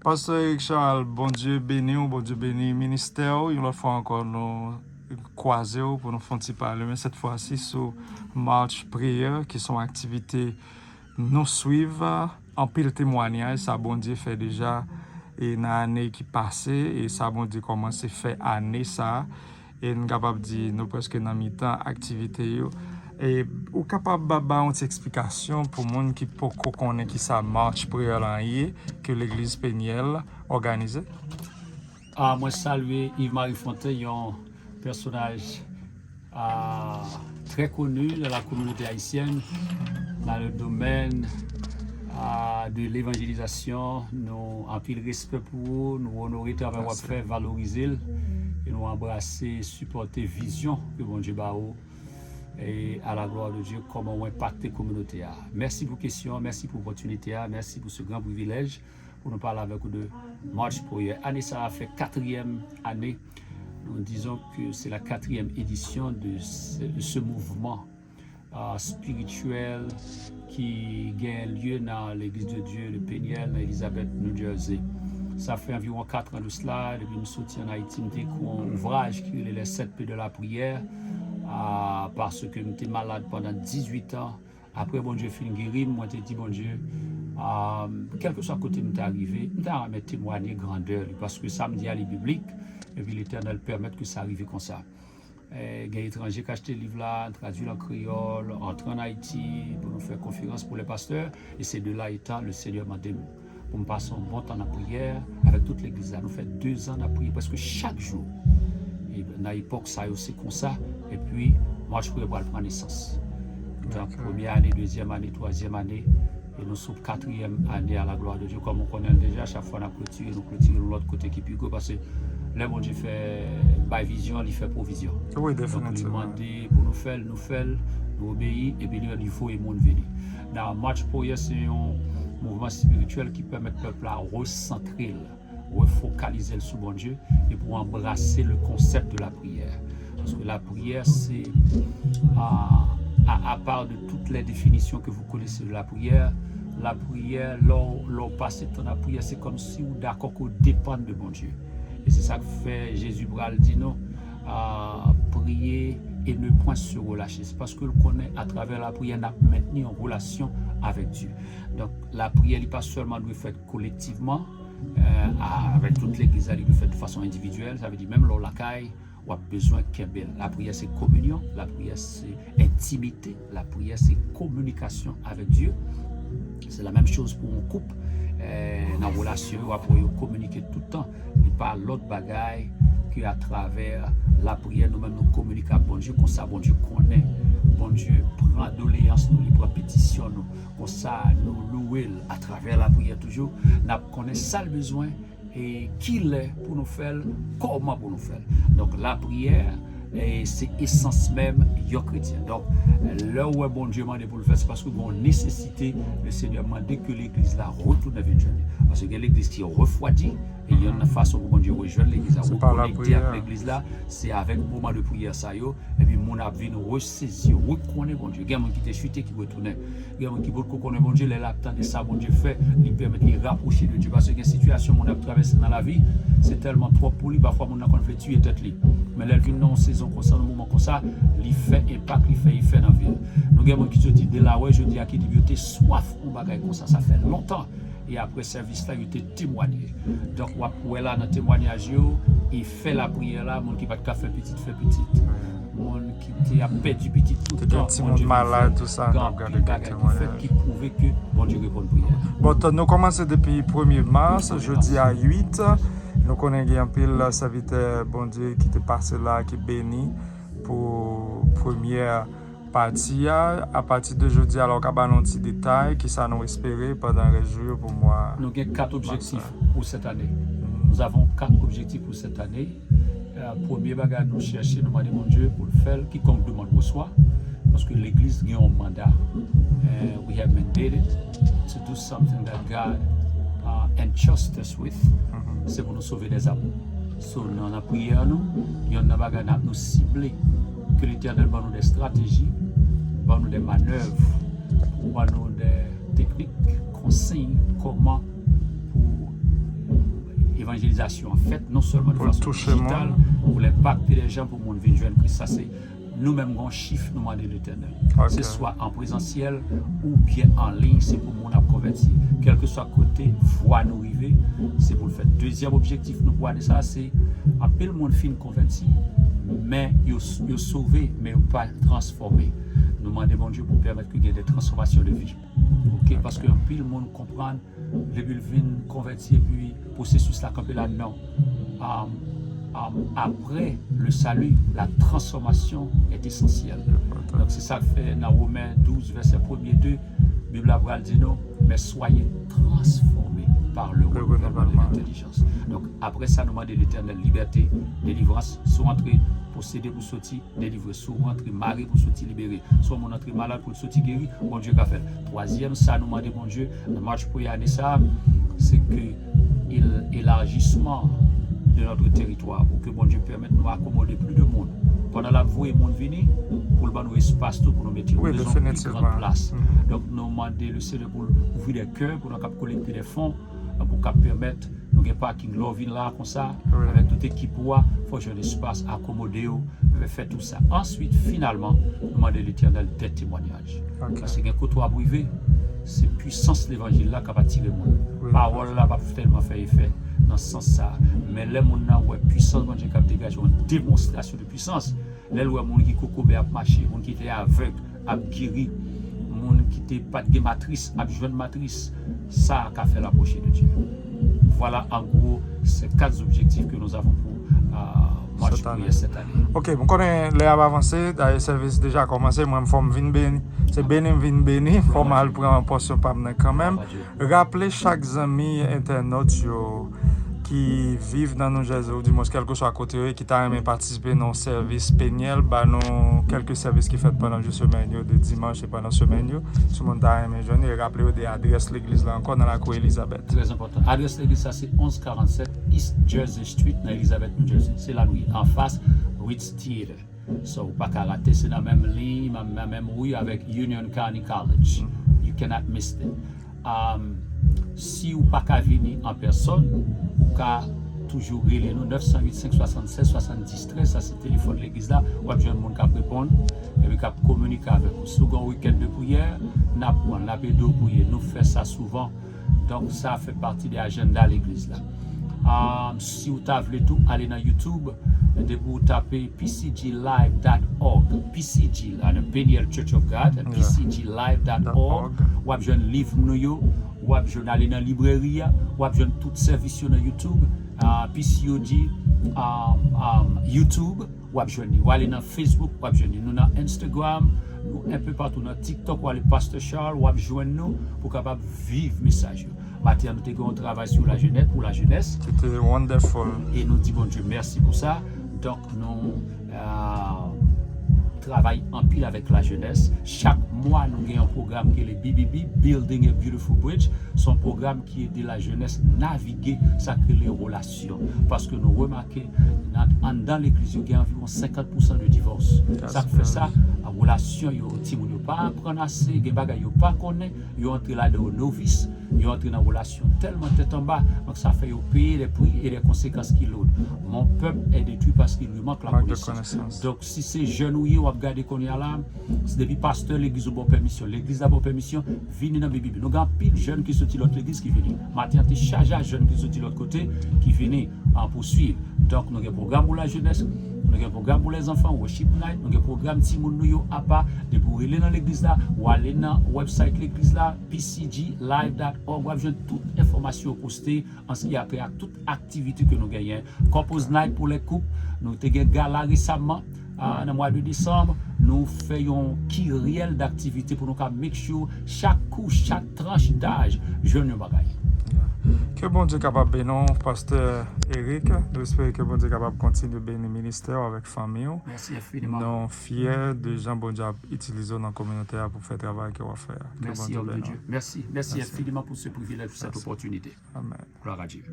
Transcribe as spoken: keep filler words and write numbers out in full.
Pastè Eric Charles, Bondye beni w, Bondye beni ministè w. Yon lòt fwa ankò, nou kwaze w pou nou fè yon ti pale, men sèt fwa si sou March Prayer, ki se yon aktivite nou swiv. Anpil temwanyaj, sa Bondye fè deja, e nan ane ki pase, e sa Bondye kòmanse fè ane sa a. E n kapab di nou prèske nan mitan aktivite yo. E ou kapab ba, ba yon ti eksplikasyon pou moun ki poko konnen ki sa March Prayer lan ye, ke Legliz Penyèl òganize? Ah, mwen salye Yves Marie Fontaine, yon pèsonaj ah, très connu dans la communauté haïtienne, dans le domaine ah, de l'évangélisation. Nou anpil respè pou ou, nou onore travay w ap fè, valorize l, e nou anbrase, sipòte vizyon ke Bondye ba ou. E à la gloire de Dieu, kòman w enpakte kominote a. Mèsi pou kesyon an, mèsi pou opòtinite a, mèsi pou ce grand privilège pou nou pale avèk ou de March Prayer. Ane sa a fè katriyèm ane. Nous disons que c'est la quatrième édition de ce, de ce mouvement ah, spirituel ki gen lye nan Legliz de Dye de Penyèl nan Elizabeth, New Jersey. Sa fè anviwon kat an de sila, depi m soti ann Ayiti, m te ekri yon ouvraj ki rele Les Sept P de la Prière, ah, paske m te malad pandan dizuit an. Apre Bondye fin geri m, mwen te di Bondye, ah, kèlkeswa kote m ta rive, m ta renmen temwanye grandè li, paske sa m di a li biblik, epi Letènèl pèmèt ke sa rive konsa. Eh, gen etranje k achte liv la, tradui l an kreyòl, antre ann Ayiti pou nou fè konferans pour les pasteurs, et c'est de là étant le Seigneur mande m pou m pase yon bon tan nan priyè avèk tout legliz la. Nou fè dezan n ap priye prèske chak jou. E nan epòk sa yo, se konsa. Epi, March Prayer pral pran nesans. Donk, premye ane, dezyèm ane, twazyèm ane, e nou sou katriyèm ane à la gloire de Dieu. Kòm ou konnen l deja, chak fwa n ap klotire, nou klotire yon lòt kote ki pi gwo, paske lè Bondye fè bay vizyon, li fè pwovizyon. Donk, li mande pou nou fè l, nou fè l, nou obeyi, epi li, li voye moun vini. Nan March Prayer, se yon mouvman espirityèl ki pèmèt pèp la resantre l, refokalize l sou Bondye, epi anbrase le concept de la prière. Paske la prière, c'est, à, à, à part de toutes les définitions que vous connaissez de la prière, la prière, lè w, lè w pase tan nan priyè, se kòmsi w dakò ke w depann de Bondye. E se sa k fè Jezi pral di nou, ah, priye e ne point se relâcher. Se paske l konnen atravè lapriyè n ap mentni yon relasyon avèk Dye. Donk, lapriyè li pa sèlman dwe fèt kolektivman, eh, avèk tout legliz la, li dwe fèt de fason endividyèl. Sa vle di, menm lè w lakay, w ap bezwen kenbe l. Lapriyè se kominyon, lapriyè se entimite, lapriyè se kominikasyon avèk Dye. Se la menm choz pou yon koup. Eh, nan relasyon yo, w ap wè yo kominike tout tan. Li pa lòt bagay ke atravè lapriyè, nou menm nou kominike ak Bondye. Konsa, Bondye konnen. Bondye pran doleyans nou, li pran petisyon nou. Konsa, nou louwe l atravè lapriyè toujou. N ap konnen sa l bezwen, e kilè pou nou fè l, kòman pou nou fè l. Donk, lapriyè, e, se esans menm yon kretyen. Donk, lè w wè Bondye mande pou l fè, se paske gen yon nesesite, le Senyè mande ke legliz la retounen vin jwenn li. Paske gen legliz ki refwadi, e yonn nan fason pou Bondye rejwenn legliz la, rekonekte ak legliz la, se avèk moman de priyè sa yo, epi moun ap vin resezi, rekonnen Bondye. Gen moun ki te chite, ki retounen. Gen moun ki potko konnen Bondye, lè l ap tande sa Bondye fè, li pèmèt li rapwoche de Dye. Paske gen sitiyasyon moun ap travèse nan lavi, se tèlman twòp pou li, pafwa moun nan konn vle tiye tèt li. Men lè l vin nan yon sezon konsa, nan moman konsa, li fè enpak, li fè efè nan vi l. Nou gen moun ki soti Delaware jodi a ki di yo te swaf yon bagay konsa, sa fè lontan. E apre sèvis la, yo te temwanye. Donk, w ap wè la nan temwanyaj yo, e fè lapriyè la, moun ki pa t ka fè pitit, fè pitit. Moun ki te ap pèdi pitit tout tan, Bondye vin fè. Gen anpil bagay ki fèt ki pwouve ke Bondye reponn priyè. Bon, tan nou kòmanse depi premye mas, jodi a uit. Nou konnen gen anpil sèvitè Bondye ki te pase la, ki beni pou premyè pati a. Apati de jodi a, la, w ka ba nou yon ti detay, kisa nou espere pandan rès jou yo pou mwa mas la? Nou gen kat objektif pour cette année. Nous avons quatre objectifs pour cette année. Euh, premye bagay nou chèche, nou mande Bondye pou l fè l, quiconque demande reçoit, paske legliz gen yon manda. And we have mandated to do something that God uh, entrust us with, se pou nou sove dèzam. So, nan lapriyè nou, yonn nan bagay n ap nou sible ke Letènèl ban nou de strateji, ban nou de manèv, pou ban nou de teknik, konsiy, kòman pou evanjelizasyon an fèt non sèlman de fason dijital, pou l enpakte lè jan pou moun vin jwenn Kris. Sa se nou menm gen yon chif nou mande Letènèl. Se swa an prezansyèl oubyen an liy, se pou moun ap konvèti. Kèlkeswa kote vwa nou rive, se pou l fèt. Dezyèm objektif nou pou ane sa a, se anpil moun fin konvèti, men yo, yo sove, men yo pa transfòme. Nou mande Bondye pou pèmèt ke gen de transfòmasyon de vi. Ok, paske anpil moun konprann, depi l vin konvèti epi pwosesis la kanpe la, non. Um, um, après le salut, la transformation est essentielle. Donk, se sa k fè nan Women douz, vèsè premye, de, Bib la pral di nou, mais soyez transformés par le renouvellement de l'intelligence. Donk, apre sa, nou mande Letènèl libète, delivrans, si w antre, posede pou soti, delivre. Si w antre mare pou soti, libere. Si yon moun antre malad pou l soti geri, Bondye ka fè l. Twazyèm sa nou mande Bondye nan March Prayer ane sa a, se ke el-, elarjisman de notre territoire, pou ke Bondye pèmèt nou akomode plis de moun. Pandan l ap voye moun vini, pou l ban nou espas tou pou nou mete yo. Nou bezwen yon pi gran plas. Donk, nou mande le Senyè pou l ouvri de kè, pou nou kab kolekte de fon, pou kab pèmèt nou gen paking. Lè w vin la konsa, avèk tout ekip ou a, fò w jwenn espas, akomode yo, fè tou sa. Answit, finalman, nou mande Letènèl de temwayaj. Paske gen kote w ap rive, se pwisans levanjil la k ap atire moun. Pawòl la p ap tèlman fè efè nan sans sa a. Men lè moun nan wè pwisans Bondye k ap degaje, yon demonstrasyon de pwisans, lè l wè moun ki kokobe ap mache, moun ki te avèg ap geri, moun ki te pa t gen matris ap jwenn matris, sa ka fè l apwoche de Dye. Voilà, en gros, ces quatre objectifs que nous avons pour, euh, March Prayer cette année. Ok, m konnen lè ap avanse, dayè sèvis deja kòmanse, mwen fò m vin beni. Se beni m vin beni, fò m al pran pòsyon pa m nan kanmenm. Raple chak zanmi entènòt yo ki viv nan New Jersey, oudimwens kèlkeswa kote yo ye, ki ta renmen patisipe nan yon sèvis penyèl, ba nou kèlke sèvis ki fèt pandan jou semèn yo, de dimanch e pandan semèn yo. Si moun ta renmen jwenn yo, e raple yo de adrès legliz la ankò nan lakou Elizabeth. Trè enpòtan. Adrès legliz sa se onz karannsèt East Jersey Street nan Elizabeth, New Jersey. Se la nou ye, anfas Ritz Theater. So, ou pa ka rate, se nan menm liy, nan, nan menm ri avèk Union County College. You cannot miss it. Um, si ou pa ka vini an pèsòn, ou ka toujou rele nou, nèf san uit, senk swasann sèz, swasanndis trèz, sa se telefòn legliz la, w ap jwenn moun k ap reponn, epi k ap kominike avèk ou. Si w gen yon weekend de priyè, n ap pran, n ap ede w priye. Nou fè sa souvan. Donk, sa fè pati de ajanda legliz la. Ah, si w ta vle tou, ale nan YouTube, depi w tape P C G live dot org, P C G la, the Peniel Church of God, P C G live dot org, w ap jwenn liv nou yo, w ap jwenn, ale nan libreri a, w ap jwenn tout sèvis yo nan YouTube, ah, P C O G, ah, ah, YouTube. W ap jwenn li. W ale nan Facebook, w ap jwenn li. Nou nan Instagram, nou enpe patou, nan TikTok, w ale Pastor Charles, w ap jwenn nou pou kapab viv mesaj yo. Maten an, nou te gen yon travay sou lajenès, pou lajenès. C'était wonderful. E nou di Bondye mèsi pou sa. Donk, nou, euh, travay anpil avèk lajenès. Chak mwa, nou gen yon pwogram ki rele B B B, Building a Beautiful Bridge. Se yon pwogram ki ede lajenès navige sa k rele relasyon. Paske nou remake, nan, anndan legliz yo, gen anviwon senkant pousan de divòs. Sa k fè sa, relasyon yo, timoun yo pa aprann ase, gen bagay yo pa konnen, yo antre ladan yo novis, yo antre nan relasyon tèlman tèt anba, donk sa fè yo peye de pri e de konsekans ki loud. Mon peuple est détruit parce qu'il lui manque la connaissance. Donk, si se jèn ou ye, w ap gade kounye a la, depi pastè legliz ou ba w pèmisyon, legliz la ba w pèmisyon, vini nan B B B. Nou gen anpil jèn ki soti lòt legliz ki vini. Maten an te chaje a jèn ki soti lòt kote ki vini, ah, pou swiv. Donk, nou gen pwogram pou lajenès, nou gen pwogram pou lèzanfan, worship night, nou gen pwogram timoun nou yo apa. Depi w rele nan legliz la, w ale nan website legliz la, P C G live dot org, w ap jwenn tout enfòmasyon yo poste an se ki a trait ak tout aktivite ke nou genyen. Couples night pou lè koup, nou te gen gala resaman, ah, nan mwa de desanm, nou fè yon kiryèl daktivite pou nou ka make sure chak kou, chak tranch daj jwenn yon bagay. Ke Bondye kapab beni w, Pastè Eric. Nou espere ke Bondye kapab kontinye beni ministè w avèk fanmi w. Mèsi enfiniman. Nou fyè de jan Bondye ap itilize w nan kominote a pou fè travay ke w ap fè a. Ke Bondye beni w. Mèsi, mèsi enfiniman pou se privilèj, pou sèt opòtinite. Amèn. Gloire à Dieu.